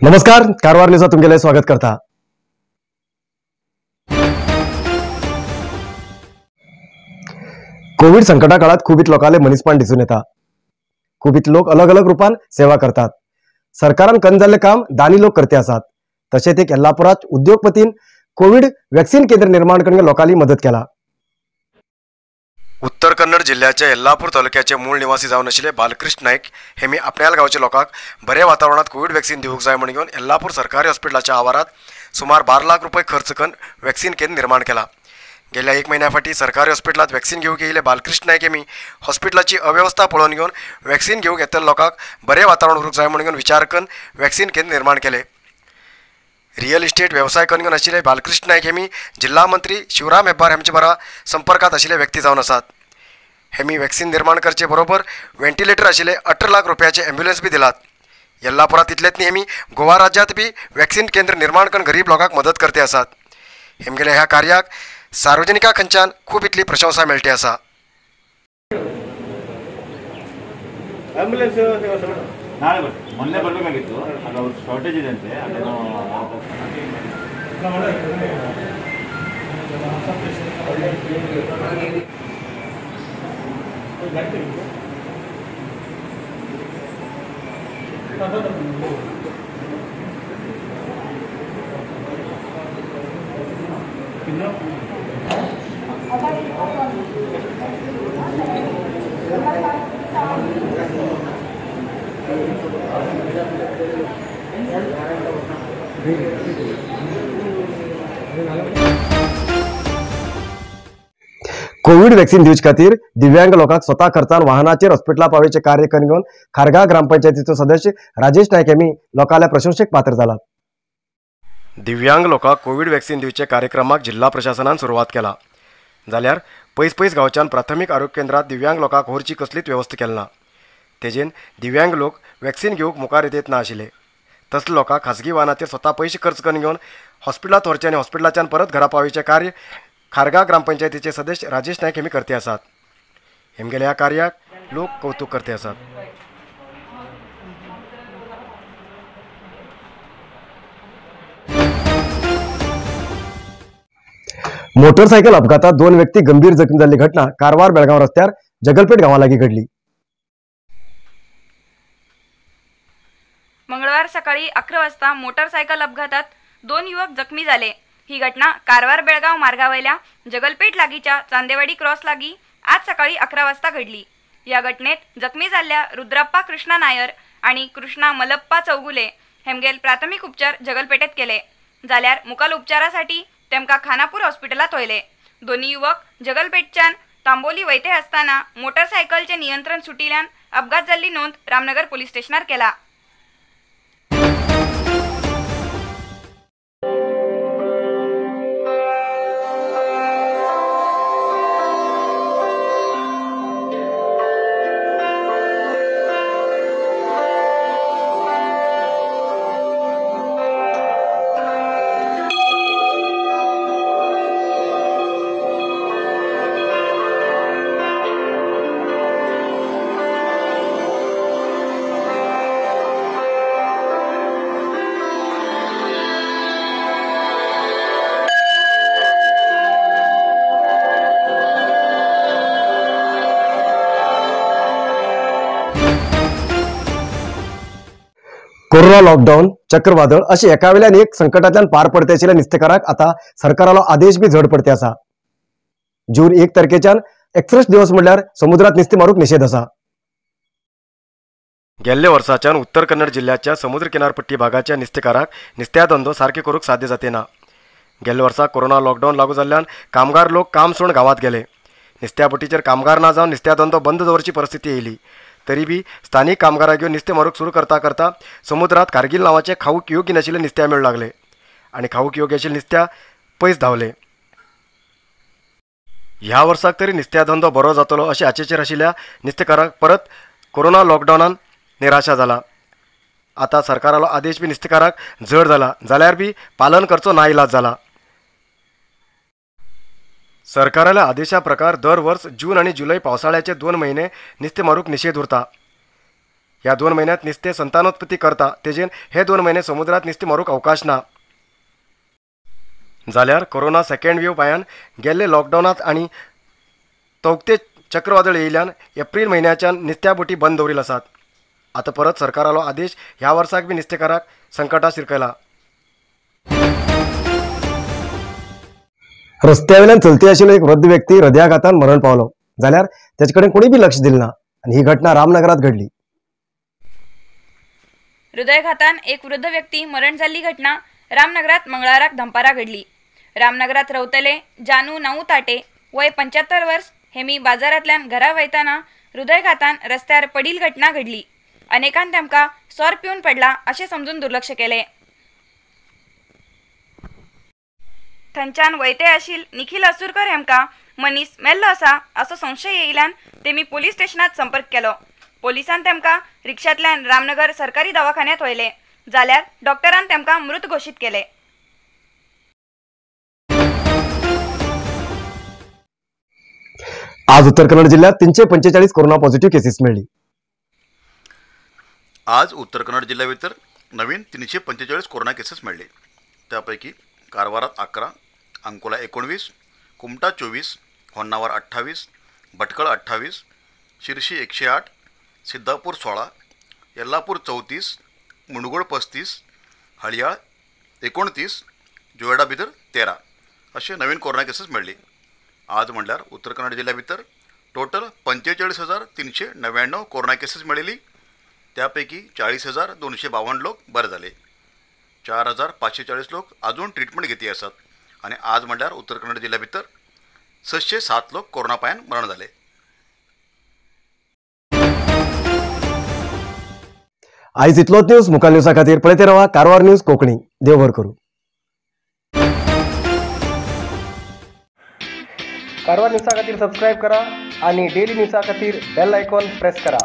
नमस्कार, कारवार न्यूजात तुमगेलें स्वागत करता। कोविड संकटा काळात खूब लोकांले मनीसपण दिसून येता। खूब लोक अलग अलग रूपान सेवा करतात। सरकारान कन जाल्लें काम दानी लोक करते आसात। तशेंच एक येल्लापुरात उद्योगपतीन कोविड वॅक्सिन केंद्र निर्माण करून लोकांली मदत केला। उत्तर कन्नड जिल्ह्याच्या येल्लापूर तालुक्याचे मूळ निवासी जावन आशिल्ले बालकृष्ण नाईक हे मी आपल्या गांवच्या लोकांक बरे वातावरणात कोविड वॅक्सिन दिवंक जाय म्हूण घेवन येल्लापूर सरकारी हॉस्पिटलाच्या आवारात सुमार 12 लाख रुपये खर्च करून वॅक्सिन केंद्र निर्माण केला। गेल्या एक महिन्या फाटी सरकारी हॉस्पिटलात वॅक्सिन घेवंक येयिल्ले बालकृष्ण नाईक हे मी हॉस्पिटलाची अव्यवस्था पळोवन घेवन वॅक्सिन घेवंक येतल्या लोकांक बरें वातावरण उरूंक जाय म्हूण घेवन विचार करून वॅक्सिन केंद्र निर्माण केले। रियल इस्टेट व्यवसाय करून घेवन आशिल्ले बालकृष्ण नाईक हेमी जिल्हा मंत्री शिवराम हेब्बार हांचे बरा संपर्कात आशिल्ले व्यक्ती जावन आसात। हेमी वॅक्सिन निर्माण करचे बरोबर व्हेंटिलेटर आशिल्ले 18 लाख रुपयाचे ॲम्ब्युलन्स बी दिलात। येल्लापुरात इतलेंच न्ही हेमी गोवा राज्यात बी वॅक्सिन केंद्र निर्माण करून गरीब लोकांक मदत करते आसात। हेमगेल्या ह्या कार्याक सार्वजनिका खंयच्यान खूब इतली प्रशंसा मेळटी आसा। ನಾಳೆ ಬರ್ತೀನಿ, ಮೊನ್ನೆ ಬರಬೇಕಾಗಿತ್ತು, ಅದು ಅವ್ರು ಶಾರ್ಟೇಜ್ ಇದೆ ಅಂತೆ. ಅದೇನೋ कोविड वॅक्सिन दिवचे खातीर दिव्यांग लोकांक स्वता खर्चान वाहनाचेर हॉस्पिटला पावोवचें कार्य करून घेवन खारगा ग्रामपंचायतीचो सदस्य राजेश नायक यांनी लोकांल्या प्रशंसेक पात्र जाला। दिव्यांग लोकांक कोविड वॅक्सिन दिवचे कार्यक्रमाक जिल्हा प्रशासनान सुरवात केला। जाल्यार पयस पयस गांवच्यान प्राथमीक आरोग्य केंद्रात दिव्यांग लोकांक व्हरची कसलीच वेवस्था केली ना। तेजेन दिव्यांग लोक वॅक्सिन घेवंक मुखार येत ना आशिल्ले। तसले लोकांक खाजगी वाहनाचेर स्वता पयशे खर्च करून घेवन हॉस्पिटलांत व्हरचें आनी हॉस्पिटलाच्यान परत घरा पावोवचें कार्य खारगा ग्रामपंचायतीचे सदस्य राजेश नाईक हेमी करते आसात। हेमगेल्या ह्या कार्याक लोक कौतुक करते आसात। मोटरसायकल अपघातात 2 व्यक्ती गंभीर जखमी जाल्ली घटना कारवार बेळगांव रस्त्यार जगलपेठ गांवा लागीं घडली। मंगळवार सकाळी 11 वाजता मोटरसायकल अपघातात 2 युवक जखमी झाले। ही घटना कारवार बेळगाव मार्गावयल्या जगलपेठ लागीच्या चांदेवाडी क्रॉस लागी आज सकाळी 11 वाजता घडली। या घटनेत जखमी झालेल्या रुद्रप्पा कृष्णा नायर आणि कृष्णा मलप्पा चौगुले हेमगेल प्राथमिक उपचार जगलपेठेत केले। जाल्यार मुकाल उपचारासाठी तेमका खानापूर हॉस्पिटलात व्हेले। दोन्ही युवक जगलपेठच्यान तांबोली वयते असताना मोटरसायकलचे नियंत्रण सुटिल्यान अपघात जाल्ली नोंद रामनगर पोलीस स्टेशनार केला। कोरोना लॉकडाऊन, चक्रवादळ अशी एका वेल्यान एक संकटांतल्यान पार पडते आशिल्ल्या नुस्तेकारांक आतां सरकारालो आदेश बी झड पडते आसा। जून 1 तारखेच्यान 61 दिवस म्हणल्यार समुद्रात नुस्तें मारूंक निशेध आसा। गेल्ल्या वर्साच्यान उत्तर कन्नड जिल्ह्याच्या समुद्र किनारपट्टी भागाच्या नुस्तेकारांक नुस्त्या धंदो सारके करूंक साध्य जाते ना। गेल्ल्या वर्सा कोरोना लॉकडाऊन लागू जाल्ल्यान कामगार लोक काम सोडून गांवांत गेले। नुस्त्या बोटीचेर कामगार ना जावन नुस्त्या धंदो बंद दवरची परिस्थिती येयली। तरी बी स्थानिक कामगारांक घेवन नुस्तें मारूंक सुरू करता करता समुद्रात कारगिल नांवाचे खावूंक योग्य नाशिल्ले नुस्त्या मेळूंक लागले आनी खावूंक योग्य आशिल्ले नुस्त्या पयस धांवले। ह्या वर्साक तरी नुस्त्या धंदो बरो जातलो अशें आशेचेर आशिल्ल्या नुस्तेकारांक परत कोरोना लॉकडावनान निराशा जाला। आतां सरकारालो आदेश बी नुस्तेकारांक जड जाला, जाल्यार बी पालन करचो ना इलाज जाला। सरकाराल्या आदेशा प्रकार दर वर्स जून आणि जुलै पावसाळ्याचे 2 महिने नुस्तें मारूंक निषेध उरता। ह्या 2 म्हयन्यांत निस्तें संतानोत्पत्ती करता, तेजेन हे 2 म्हयने समुद्रांत निस्तें मारूंक अवकाश ना. जाल्यार कोरोना सेकंड वेव पायान गेल्ले लॉकडावनांत आनी तौक्ते चक्रवादळ येयल्यान एप्रील म्हयन्याच्यान निस्त्या बोटी बंद दवरिल आसात. आतां परत सरकारालो आदेश ह्या वर्साक बी नुस्तेकाराक संकटात शिरकयला. रस्त्यावेल्यान चलती आशिल्लो एक वृद्ध व्यक्ती हृदयाघातान मरण पावलो, जाल्यार तेचे कडेन कोणी बी लक्ष दिलें ना आनी ही घटना रामनगरात घडली. हृदयघातान एक वृद्ध व्यक्ती मरण जाल्ली घटना रामनगरात मंगळाराक दनपारा घडली. रामनगरात रवतले जानू नाऊ ताटे वय 75 वर्स हेमी बाजारांतल्यान घरा वयताना हृदयघातान रस्त्यार पडील घटना घडली. अनेकान तेमकां सोर पिवन पडला अशें समजून दुर्लक्ष केलें. थंयच्यान वयते आशिल निखिल असुरकर हेमकां मनीस मेल्लो आसा असो संशय येयल्यान तेमी पोलीस स्टेशनात संपर्क केलो. पोलिसान तेमकां रिक्षांतल्यान रामनगर सरकारी दवाखान्यात व्हयले, जाल्यार डॉक्टरान तेमकां मृत घोशीत केले. आज उत्तर कन्नड जिल्ह्यात 345 कोरोना पॉझिटिव्ह केसेस मिळाली. आज उत्तर कन्नड जिल्ह्याभितर नवीन 345 कोरोना केसेस मिळाले. त्यापैकी कारवारात 11, अंकोला 19, कुमटा 24, होन्नावर 28, भटकळ 28, शिरशी 108, सिद्धापूर 16, यल्लापूर 34, मुंडगोळ 35, हळियाळ 29, जोयडा भितर 13 असे नवीन कोरोना केसेस मिळाले. आज म्हणल्यार उत्तर कन्नड जिल्ह्या भितर टोटल 45,399 कोरोना केसेस मेळिल्ली. त्यापैकी 40,252 लोक बरे जाले. 4,540 लोक अजून ट्रिटमेंट घेती आसात आनी आज म्हणल्यार उत्तर कन्नड जिल्ह्या भितर 607 लोक कोरोना पायान मरण जाले. आयज इतलोच न्यूज. मुखार न्यूजा खातीर पळयत रावा कारवार न्यूज कोंकणी. देव बरें करूं. कारवार न्यूजा खातीर सबस्क्रायब करा आणि डेली न्यूजा खातीर बेल आयकॉन प्रेस करा.